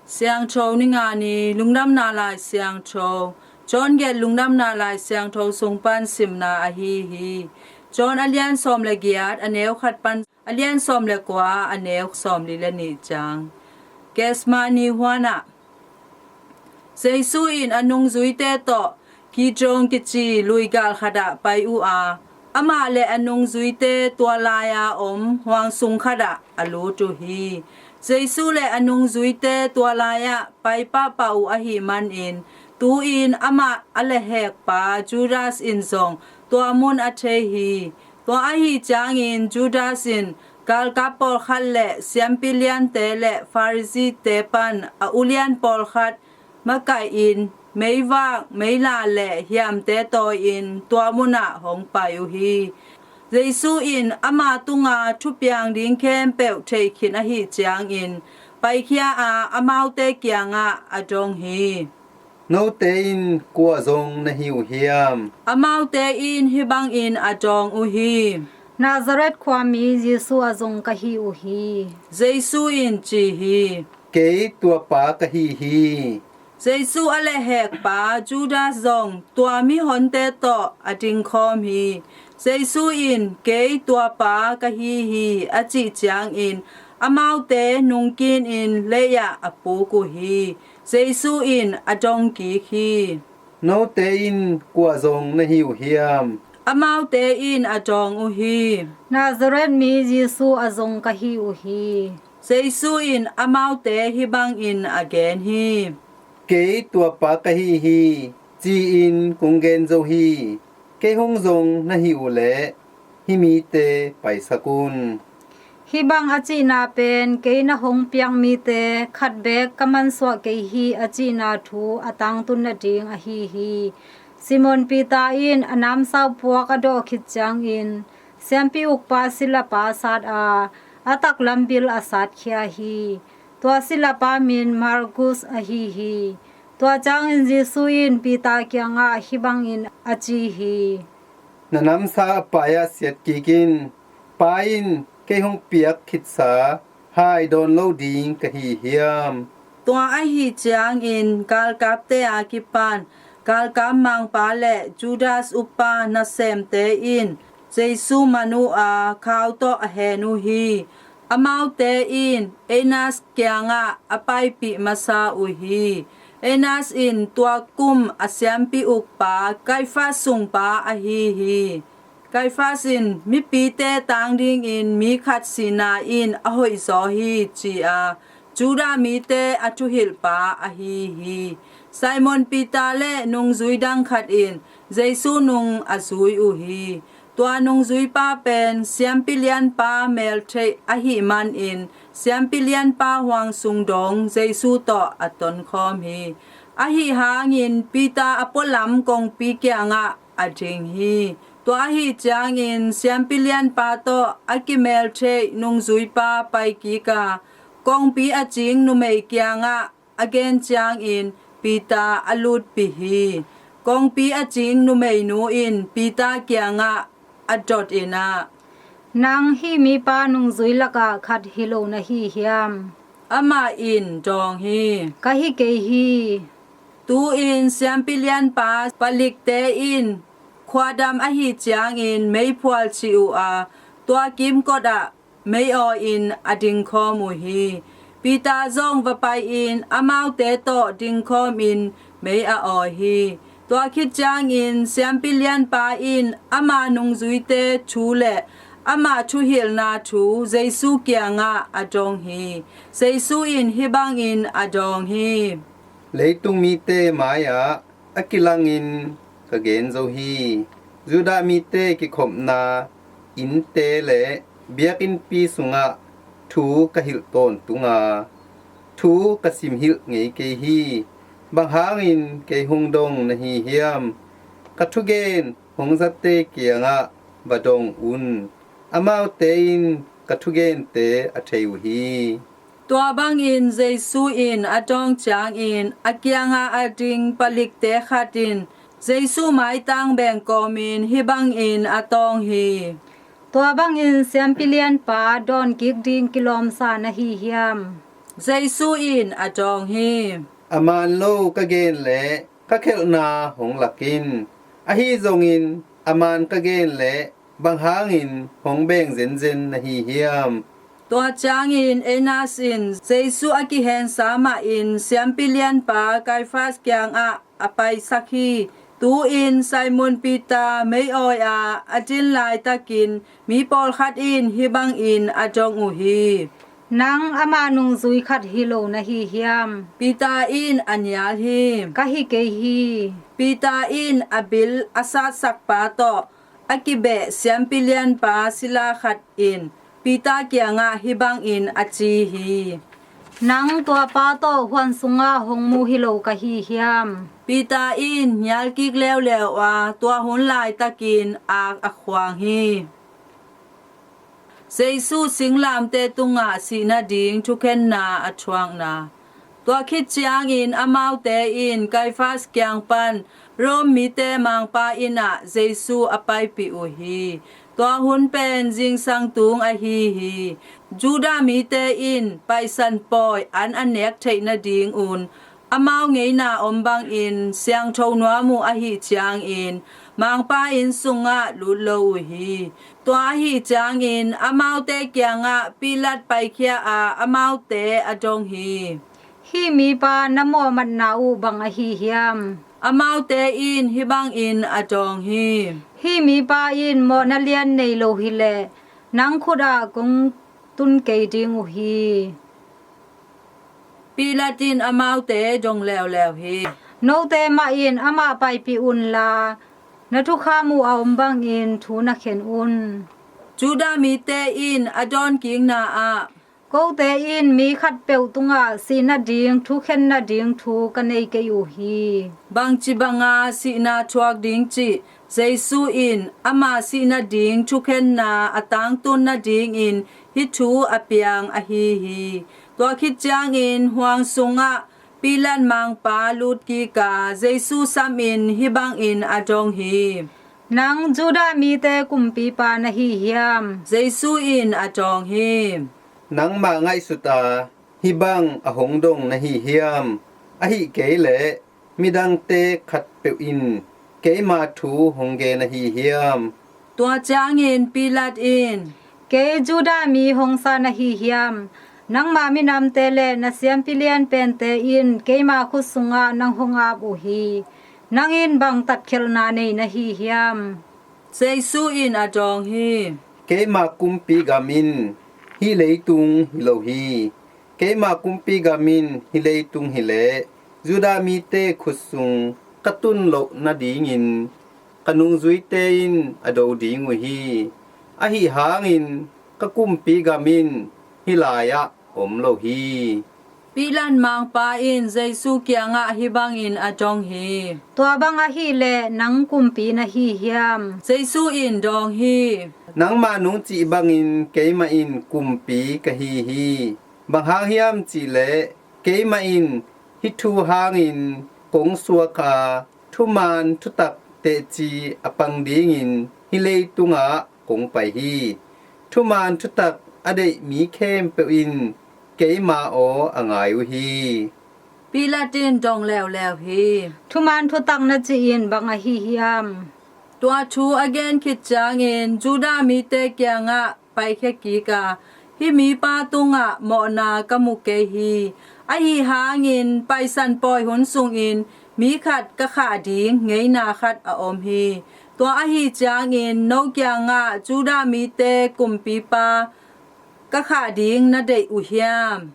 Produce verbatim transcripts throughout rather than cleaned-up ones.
Siangtho Ni Nga Ni, Lungdamna Lai Siangtho. John gelh Lungdamna Lai Siangtho sung pan simna ahi hi. John a lian sawm le giat, a neu khat pan a lian sawm le kua, a neu sawm li le nih ciang. Gethsemane huanah Jesu in a nungzuite tawh Kidron kici luigal khatah pai uh a, amah le a nungzuite tua lai-a om huang sung khatah a lut uh hi. Jesu le a nungzuite tua lai-ah pai pahpah uh ahih manin, tu-in amah a lehhekpa Judas in zong tua mun a thei hi. Tua ahi ciangin Judas in galkap pawlkhat le siampi liante le Pharisee-te pan a ulian pawlkhat makaihin meivak, meila le hiamte tawi-in tua munah hong pai uh hi. Jesu in ama tunga thupiang ding khempeuh theih khin ahih ciangin paikhia a, amaute kiangah a dong hi. Note in kua zong na hi uh hiam? Amaute in hih bangin a dawng uh hi. Nazareth khuami Jesu a zong ka hi uh hi. Jesu in ci hi. Kei tua pa ka hi hi. Jesu a lehhekpa Judas zong tua mihonte tawh a dingkhawm hi. Jesu in, kei tua pa ka hi hi, a cih ciangin amaute nungkinin lei-ah a puk uh hi. Jesu in a dong kik hi. Note in kua zong na hi uh hiam? Amaute in a dawng uh hi. Nazareth mi Jesu a zong ka hi uh hi. Jesu in amaute hih bangin a gen hi. Kei tua pa ka hi hi, ci-in kong gen zo hi. Kei hong zong na hi uh leh hih mite paisak un. Hih bang a cihna pen kei na hong piak mite khat beek ka mansuah kei hi, a cihna thu a tangtun nading ahi hi. Simon Peter in a namsau puak a dawh khit ciangin siampi ukpa silapa sat a, a taklam bil a satkhia hi. Tua silapa min Malkus ahi hi. Tua ciangin Jesu in Peter kiangah hih bangin a ci hi. Na namsau a pai-ah siat kik in. Pa in kei hong piak khitsa hai dawn lo ding ka hi hiam? Tua ahi ciangin galkapte a kipan galkap mangpa le Judas uppa nasemte in Jesu man uh a, khau tawh a hen uh hi. Amaute in Annas kiangah a paipih masa uh hi. Annas in tua kum a siampi ukpa Kaifas sungpa ahi hi. Kaifas in mipite tang dingin mi khat sihna in a hoihzaw hi, ci-a Judah mite a thuhilhpa ahi hi. Simon Peter le nungzui dang khat in Jesu nung a zui uh hi. Tua nungzuipa pen siampi lianpa meltheih ahih manin siampi lianpa huang sung dong Jesu tawh a tonkhawm hi. Ahi hangin Peter a pualam kongpi kiangah a ding hi. Tua ahi ciangin siampi lianpa tawh a kimeltheih nungzuipa paikik a, kongpi a cing numei kiangah a gen ciangin Peter a lutpih hi. Kongpi a cing numeinu in Peter kiangah a dot in ah, nang hih mipa nungzui lakah khat hi lo na hi hiam? Amah in dawng hi. Ka hi kei hi. Tu-in siampi lianpa palikte in khuadam ahi ciangin meiphual cih uh a, tua kimkot ah mei awi-in a dingkhawm uh hi. Peter zong va pai-in amaute tawh dingkhawmin mei a awi hi. Tua khit ciangin siampi lianpa in ama nungzuite thu le amah thuhilhna thu Jesu kiangah a dong hi. Jesu in hih bangin a dawng hi. Leitung mite mai-ah a kilangin ka gen zo hi. Judah mite kikhopna innte le biakinnpi sungah thu ka hilh tawntunga thu ka simhilh ngei kei hi. Bang hangin kei hong dong na hi hiam? Ka thugen hong zate kiangah va dong un. Amaute in ka thugente a thei uh hi. Tua bangin Jesu in a dawng ciangin a kianga a ding palikte khat in Jesu maitang beng kawmin hih bangin a tawng hi. Tua bangin siampi lianpa dawnkik ding kilawmsa na hi hiam? Jesu in a dawng hi. A man lo ka gen leh ka khelhna hong lak in. Ahi zongin a man ka gen leh bang hangin hong beng zenzen na hi hiam? Tua ciangin Annas in Jesu a kihensa mahin siampi lianpa Kaifas kiangah a paisak hi. Tu-in Simon Peter mei-awi-a a din laitakin mi pawlkhat in hih bangin a dong uh hi. Nang ama nungzui khat hi lo na hi hiam? Peter in a nial hi. Ka hi kei hi. Peter in a bil a satsak pa tawh a kibeh siampi lianpa sila khat in Peter kiangah hih bangin a ci hi. Nang tua pa tawh huan sungah hong mu hi lo ka hi hiam? Peter in nial kik leuleu a, tua hun laitakin ak a khuang hi. Jesu singlamteh tungah sihna ding thukhenna a thuakna. Tua khit ciangin amaute in Kaifas kiang pan Rom mite mangpa inn ah Jesu a paipih uh hi. Tua hun pen zingsang tung ahi hi. Judah mite in Paisan pawi an a nek theih nadingun amau ngeina om bangin siangtho nuam uh ahih ciangin mangpa inn sungah lut lo uh hi. Tua ahih ciangin amaute kiangah Pilat paikhia a, amaute a dong hi. Hih mipa na mawhmatna uh bang ahi hiam? Amaute in hih bangin a dawng hi. Hih mipa in mawhna lian nei lo hileh nang khutah kong tun kei ding uh hi. Pilat in amaute dong leuleu hi. Note mah in amah paipih unla, na thukham uh a om bangin thu na khen un. Judah mite in a dawnkikna ah, kote in mi khatpeuh tungah sihna ding thukhen nading thu ka nei kei uh hi. Bangci banga sihna thuak ding cih Jesu in ama sihna ding thukhenna a tangtun nadingin hih thu a piang ahi hi. Tua khit ciangin huang sungah Pilat mangpa lutkik a, Jesu samin hih bangin a dong hi. Nang Judah mite kumpipa na hi hiam? Jesu in a dawng hi. Nangmah ngaihsut a hih bang a hong dong na hi hiam? Ahih kei leh midangte khatpeuh in keima thu hong gen ahi hiam? Tua ciangin Pilat in, kei Judah mi hong sa na hi hiam? Nangma minamte le na siampi lianpente in keima khut sungah nang hong ap uh hi. Nang in bang tatkhelhna nei na hi hiam? Jesu in a dawng hi. Keima kumpi gam in hih leitung hi lo hi. Keima kumpi gam in hih leitung hileh Judah mite khut sung ka tun loh nadingin ka nungzuite in a do ding uh hi. Ahi hangin ka kumpi gam in hih lai-ah om lo hi. Pilat mangpa in Jesu kiangah hih bangin a dong hi. Tua bang ahileh nang kumpi na hi hiam? Jesu in dawng hi. Nangmah nung cih bangin keimah in kumpi ka hi hi. Bang hang hiam cihleh keimah in hih thu hangin kong suak a, thuman thutak teci a pang dingin hih leitungah kong pai hi. Thuman thutak a deih mi khempeuh in keima aw a ngai uh hi. Pilat in dong leuleu hi. Thuman thutak na cih in bang ahi hiam? Tua thu a gen khit ciangin Judah mite kiangah paikhia kik a, hih mipa tungah mawhna ka mu kei hi. Ahi hangin Paisan pawi hun sungin mi khat ka khah ding ngeina khat a om hi. Tua ahi ciangin no kiangah Judah mite kumpipa ka khah ding na deih uh hiam?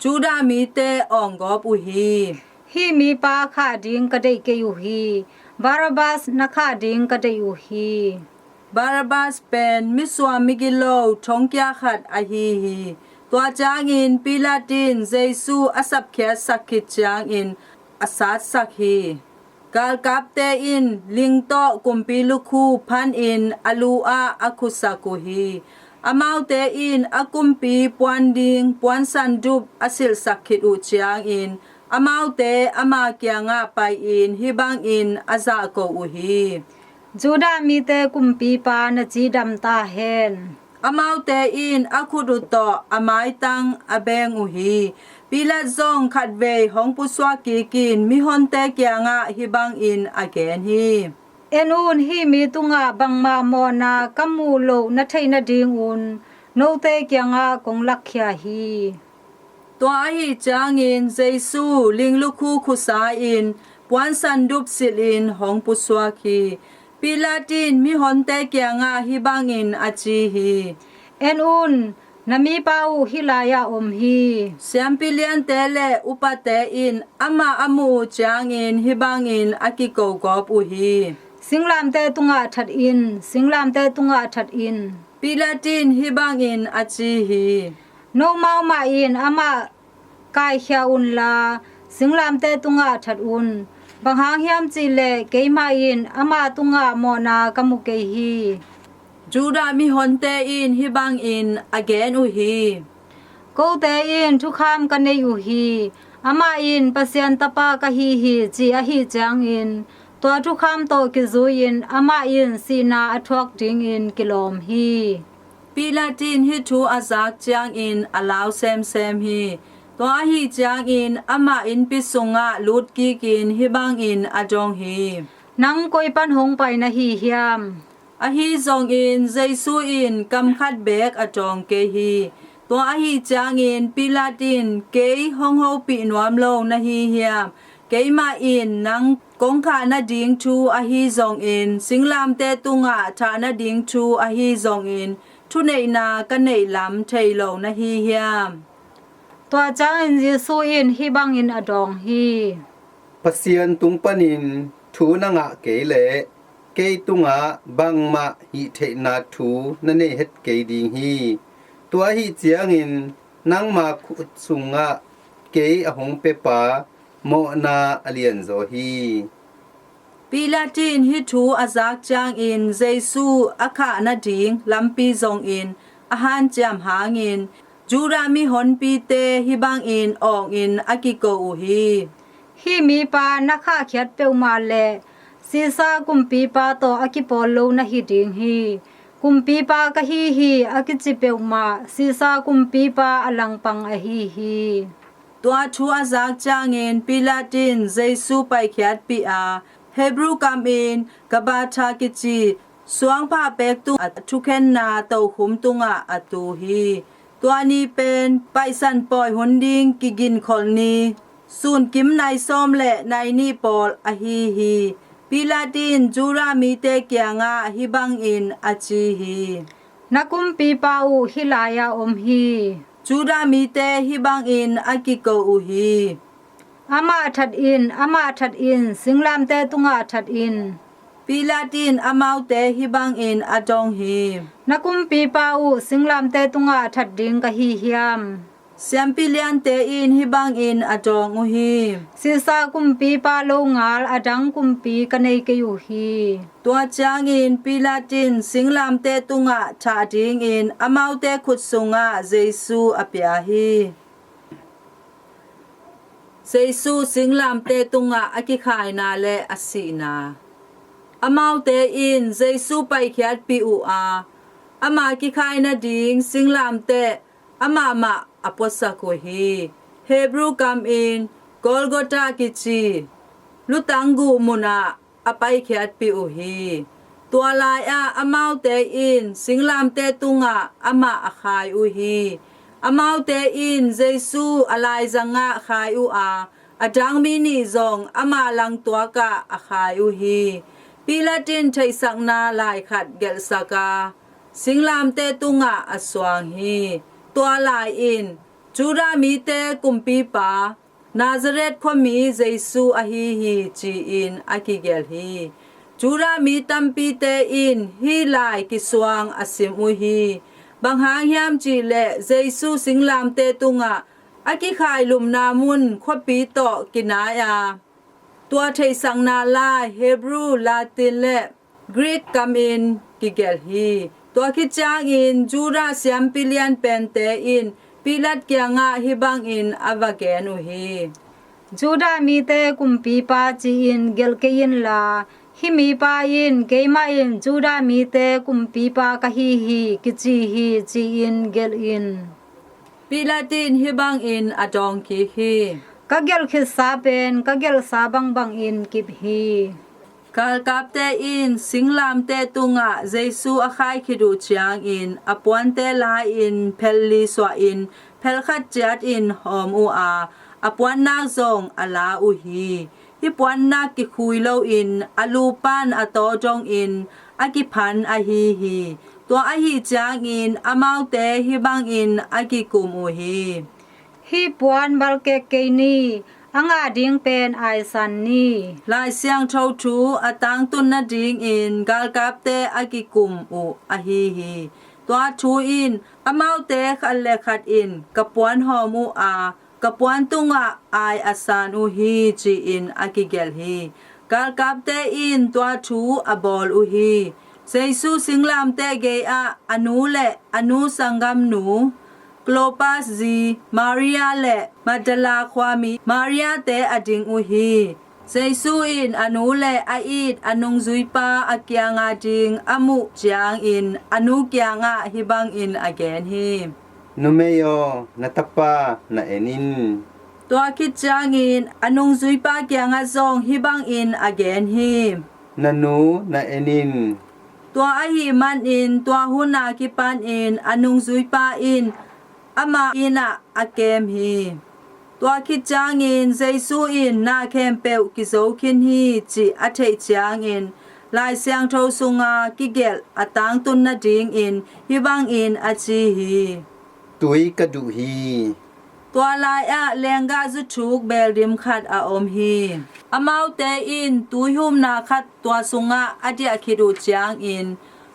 Judah mite awnggawp uh hi. Hih mipa khah ding ka deih kei uh hi. Barabbas na khah ding ka deih uh hi. Barabbas pen misuam migilo thongkia khat ahi hi. Tua ciangin Pilat in Jesu a sapkhiatsak khit ciangin a satsak hi. Galkapte in ling tawh kumpi lukhu phanin a lu-ah a khusak uh hi. Amaute in a kumpi puan ding puansan dup a silhsak khit uh ciangin amaute ama kiangah pai-in hih bangin a zahko uh hi. Judah mite kumpipa na cidam ta hen. Amaute in a khut uh tawh a maitang a beng uh hi. Pilat zong khatvei hong pusuak kikin mihonte kiangah hih bangin a gen hi. En un, hih mi tungah bangmah mawhna ka muh loh na theih nadingun note kiangah kong lakkhia hi. Tua ahih ciangin Jesu linglukhu khusa-in puansandup silhin hong pusuak hi. Pilat in mihonte kiangah hih bangin a ci hi. En un, na mipa uh hih lai-ah om hi. Siampi liante le upate in amah a muh uh ciangin hih bangin a kikogawp uh hi. Singlamteh tungah that in, singlamteh tungah that in. Pilat in hih bangin a ci hi. Nomau mah in amah kaikhia unla, singlamteh tungah that un. Bang hang hiam cihleh keimah in ama tungah mawhna ka mu kei hi. Judah mihonte in hih bangin a gen uh hi. Kote in thukham ka nei uh hi. Amah in Pasian Tapa ka hi hi ci ahih ciangin tua thukham tawh kizui-in amah in sihna a thuak dingin kilawm hi. Pilat in hih thu a zak ciangin a lau semsem hi. Tua ahih ciangin amah innpi sungah lutkikin hih bangin a dong hi. Nang koi pan hong pai na hi hiam? Ahi zongin Jesu in kam khat beek a dawng kei hi. Tua ahih ciangin Pilat in, kei hong hopih nuam lo na hi hiam? Keimah in nang kong khah nading thu ahi zongin, singlamteh tungah thah nading thu ahi zongin, thuneihna ka neih lam thei lo na hi hiam? Tua ciangin Jesu in hih bangin a dawng hi. Pasian tung panin thu na ngah kei leh kei tungah bangmah hih theihna thu na nei het kei ding hi. Tua ahih ciangin nangma khut sungah kei a hong piapa mawhna a lianzaw hi. Pilat in hih thu a zak ciangin Jesu a khah nading lampi zongin a hanciam hangin Judah mihonpite hih bangin awngin a kiko uh hi. Hih mipa na khahkhiat peuhmah leh Sisa kumpipa tawh a kipawl lo na hi ding hi. Kumpipa ka hi hi a kici peuhmah Sisa kumpipa a langpang ahi hi. Tua thu a zak ciangin Pilat in Jesu paikhiatpih a, Hebrew kamin Gabbatha kici suangphah pek tung a thukhenna tokhum tungah a tu hi. Tua ni pen paihsan pawi hun ding kiginkholh ni, sunkim nai sawm le nai nih pawl ahi hi. Pilat in Judah mite kiangah hih bangin a ci hi. Na kumpipa uh hih lai-ah om hi. Judah mite hih bangin a kiko uh hi. Amah that in, amah that in, singlamteh tungah that in. Pilat in amaute hih bangin a dong hi. Na kumpipa uh singlamteh tungah that ding ka hi hiam? Siampi liante in hih bangin a dawng uh hi. Sisa kumpipa longal a dang kumpi ka nei kei uh hi. Tua ciangin Pilat in singlamteh tungah thah dingin amaute khut sungah Jesu a pia hi. Jesu singlamteh tungah a kikhaina le a sihna. Amaute in Jesu paikhiatpih uh a, ama kikhai nading singlamteh amah mah a puasak uh hi. Hebrew kamin Golgotha kici lutang guh munah a paikhiatpih uh hi. Tua lai-ah amaute in singlamteh tungah amah a khai uh hi. Amaute in Jesu a laizangah khai uh a, a dang mi nih zong ama langtuakah a khai uh hi. Pilat in theihsakna lai khat gelhsak a, singlamteh tungah a suang hi. Tua lai in Judah mite kumpipa, Nazareth khuami Jesu ahi hi, ci-in a kigelh hi. Judah mi tampite in hih lai kisuang a sim uh hi. Bang hang hiam cihleh Jesu singlamteh tungah a kikhailumna mun khuapi tawh kinai a, tua theihsakna lai Hebrew, Latin le Greek kamin kigelh hi. Tua khit ciangin Judah siampi lianpente in Pilat kiangah hih bangin a va gen uh hi. Judah mite kumpipa ci-in gelh kei inla, Hih mipa in, 'Keimah in Jew mite kumpipa ka hi hi,' kici hi, ci-in gelh in." Pilat in hih bangin a dawngkik hi. Ka gelh khitsa pen ka gelhsa bangbangin kip hi. Galkapte in singlamteh tungah Jesu a khai khit uh ciangin a puante la-in phel li suahin phel khat ciatin hawm uh a, a puannak zong a la uh hi. Hih puannak kikhui loin a lu pan a taw dongin a kiphan ahi hi. Tua ahih ciangin amaute hih bangin a kikum uh hi. Hih puan balkek kei ni, a ngah ding pen aisan ni. Lai Siangtho thu a tangtun nadingin galkapte a kikum uh ahi hi. Tua thu in amaute khat le khat in ka puan hawm uh a, ka puan tungah ai a san uh hi, ci-in a kigelh hi. Galkapte in tua thu a bawl uh hi. Jesu singlamteh gei-ah a nu le a nu sanggamnu, Klopas zi Maria le Magdala khuami Maria-te a ding uh hi. Jesu in a nu le a it a nungzuipa a kianga ding a muh ciangin a nu kiangah hih bangin a gen hi. "Numei aw, na tapa na en in." Tua khit ciangin a nungzuipa kiangah zong hih bangin a gen hi. "Na nu na en in." Tua ahih manin tua huna kipanin a nungzuipa in ama innah a kem hi. Tua khit ciangin Jesu in na khempeuh kizo khin hi cih a theih ciangin Lai Siangtho sunga kigelh a tangtun nadingin hih bangin a ci hi. "Tui ka duh hi." Tua lai-ah lenggahzu thuk beldim khat a om hi. Amaute in tuihumna khat tua sungah a diah khit uh ciangin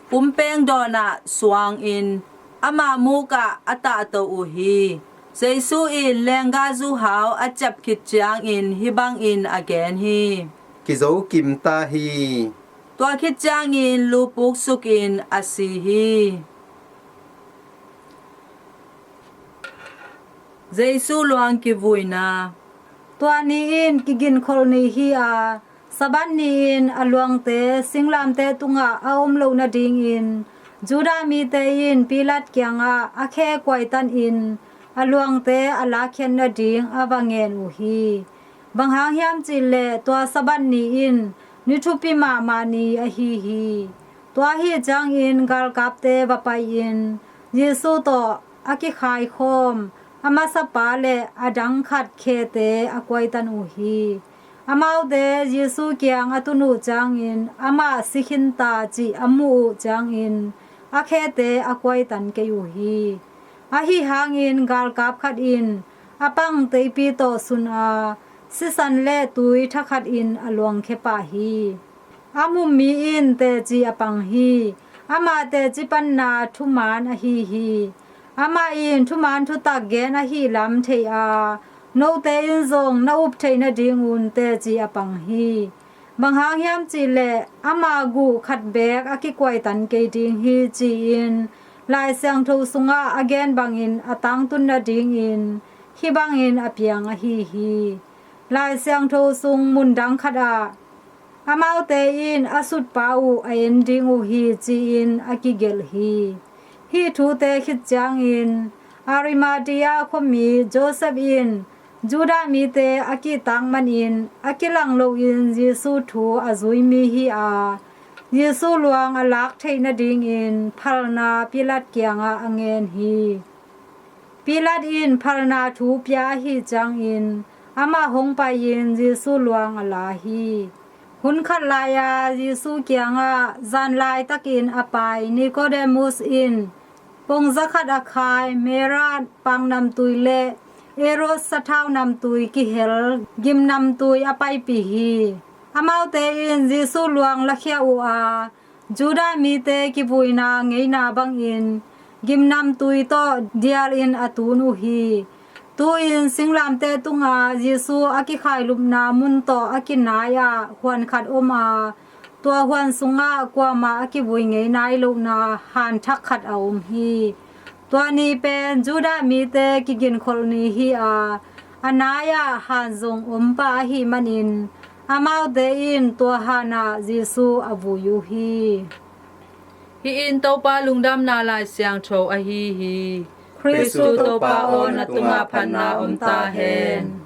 pumpeng dawnah suangin ama mukah a tahto uh hi. Jesu in lenggahzu hau a ciap khit ciangin hih bangin a gen hi. "Kizo kim ta hi." Tua khit ciangin lu puksukin a si hi. Jesu luang kivuina. Tua ni in kiginkholh ni hi a, Sabbath ni-in a luangte singlamteh tungah a om loh nadingin Judah mite in Pilat kiangah a khe kuaitanin a luangte a lakkhiat nading a va ngen uh hi. Bang hang hiam cihleh tua Sabbath ni in ni thupi mahmah ni ahi hi. Tua ahi ciangin galkapte va pai-in Jesu tawh a kikhaikhawm a masapa le a dang khat khete a kuaitan uh hi. Amaute Jesu kiang a tun uh ciangin amah si khin ta cih a muh uh ciangin a khete a kuaitan kei uh hi. Ahi hangin galkap khat in a pang teipi tawh sun a, sisan le tui thakhatin a luangkhia pah hi. A mu mi in teci a pang hi. Amah teci panna thuman ahi hi. Amah in thuman thutak gen ahi lam thei a, note in zong na up theih nadingun teci a pang hi. Bang hang hiam cihleh ama guh khat beek a kikuaitan kei ding hi, ci-in Lai Siangtho sungah a gen bangin a tangtun nadingin hih bangin a piang ahi hi. Lai Siangtho sung mundang khatah amaute in a sutpa uh a en ding uh hi, ci-in a kigelh hi. Hih thute khit ciangin Arimathea khuami Josef in Judah mite a kihtak manin a kilang loin Jesu thu a zui mi hi a, Jesu luang a lak theih nadingin phalna Pilat kiangah a ngen hi. Pilat in phalna thu pia ahi ciangin amah hong pai-in Jesu luang a la hi. Hun khat lai-a Jesu kiangah zan laitakin a pai Nicodemus in pongza khat a khai, myrrh paknamtui le aloes sathau namtui kihel gimnamtui a paipih hi. Amaute in Jesu luang lakhia uh a, Judah mite kivuina ngeina bangin gimnamtui tawh dialin a tun uh hi. Tu-in singlamteh tunga Jesu a kikhailupna mun tawh a kinai-ah huan khat om a, tua huan sungah kuamah a kivui ngei nai lohna han thak khat a om hi. Tua ni pen Judah mite kiginkholh ni hi a, a nai-ah han zong om pah ahih manin Amaute in tua hanah Jesu a vui uh hi. Hih in Topa Lungdamna Lai Siangtho ahi hi. Khristu Topa aw, na tungah phatna om ta hen.